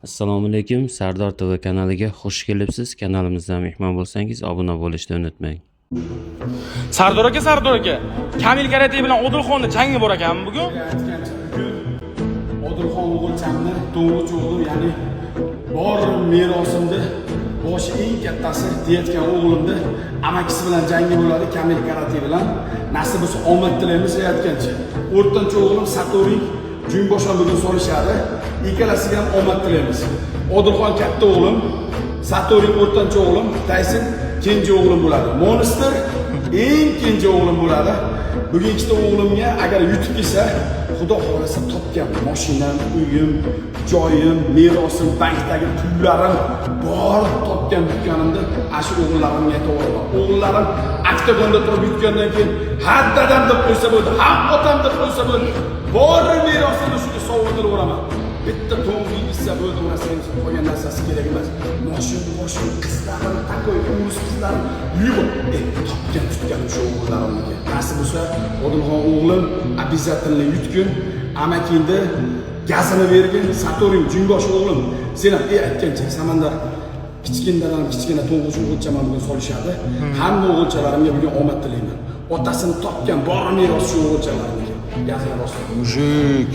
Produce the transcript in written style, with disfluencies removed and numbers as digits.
Assalomu alaykum, Sardor TV kanaliga xush kelibsiz. Kanalimizdan mehmon bo'lsangiz, obuna bo'lishni unutmang. Sardor aka, Sardor aka, Kamil Karate bilan Odilxonni jangi bor ekanmi bugun? Aytgancha, bugun Odilxon o'g'ilchamni, to'ng'ich o'g'lim, ya'ni bor merosimni boshi, eng kattasi deyayotgan o'g'limni amakisi bilan jangi bo'ladi, Kamil Karate bilan. Nasib bo'lsa, omad tilaymiz aytgancha. O'rtancha o'g'lim Satoring Junbosh ham bugun solishadi. Ikkalasiga ham omad tilaymiz. Odilxon katta o'g'lim, Satoring o'rtancha o'g'lim, Tayson kenja o'g'lim bo'ladi. Monster eng kenja o'g'lim bo'ladi. Bugun ikkita o'g'limga agar yutib kelsa, Xudo xohlasa, topgan mashinam, uyim, joyim, merosim, bankdagi pullarim, bor topgan bitganimda ana shu o'g'illarimga aytaveraman. O'g'illarim oktagonda turib yutgandan keyin ha dadam deb qo'ysa bo'ldi, ha otam deb qo'ysa bo'ldi. Bor merosimni shunga sovg'a qilaveraman. Bitta to'ng'ich yigitsa bo'ldi, u narsa qolgan narsasi kerak emas. Moshin, moshin, qizlarim, такой o'ris qizlarim, yo'q. Topgan tutganim shu o'g'illarimniki. Nasib bo'lsa, Odilxon o'g'lim обязательно yutgin, amakingni gazini bergin, Satoring Junbosh o'g'lim. Sen ham, ey aytgancha, Samandar kichkinadan ham kichkina to'ng'ich o'g'ilcham ham bugun solishadi. Hamma o'g'ilchalarimga bugun omad tilayman. Otasini topgan bor meros shu o'g'ilchalarimniki. Gazini bosdim. Мужик.